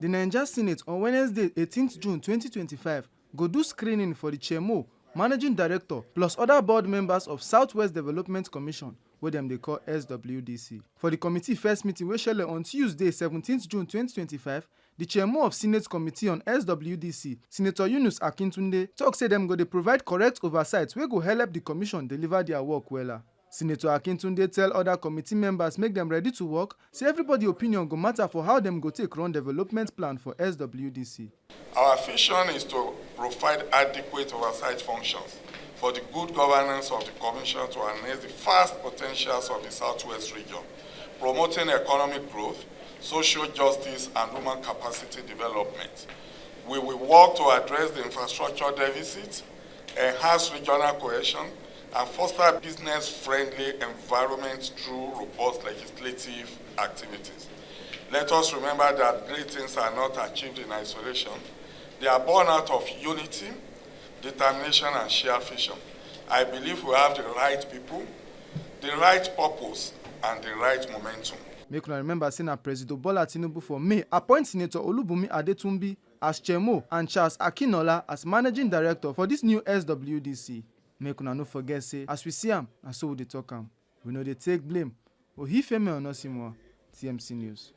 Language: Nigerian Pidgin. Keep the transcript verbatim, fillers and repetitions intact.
The Naija Senate on Wednesday, eighteenth June twenty twenty-five, go do screening for the chairmo, managing director, plus other board members of Southwest Development Commission, wey dem dey call S W D C. For the committee first meeting wey shele on Tuesday, seventeenth June twenty twenty-five, the chairmo of Senate Committee on S W D C, Senator Yunus Akintunde, talk say dem go dey provide correct oversight wey go help the commission deliver their work wella. Senator Akintunde tell other committee members make dem ready to work, say everybody opinion go matter for how dem go take run development plan for S W D C. Our vision is to provide adequate oversight functions for the good governance of the Commission to harness the vast potentials of the Southwest region, promoting economic growth, social justice, and human capacity development. We will work to address the infrastructure deficit, enhance regional cohesion, and foster business-friendly environment through robust legislative activities. Let us remember that great things are not achieved in isolation. They are born out of unity, determination, and shared vision. I believe we have the right people, the right purpose, and the right momentum. Make una remember say na President Bola Tinubu for May appoint Senator Olubunmi Adetunbi as chairmo and Charles Akinola as managing director for this new S W D C. Make una no forget say as we see am, na so we dey talk am. We no dey take blame. Ohifemi Onosimo, T M C News.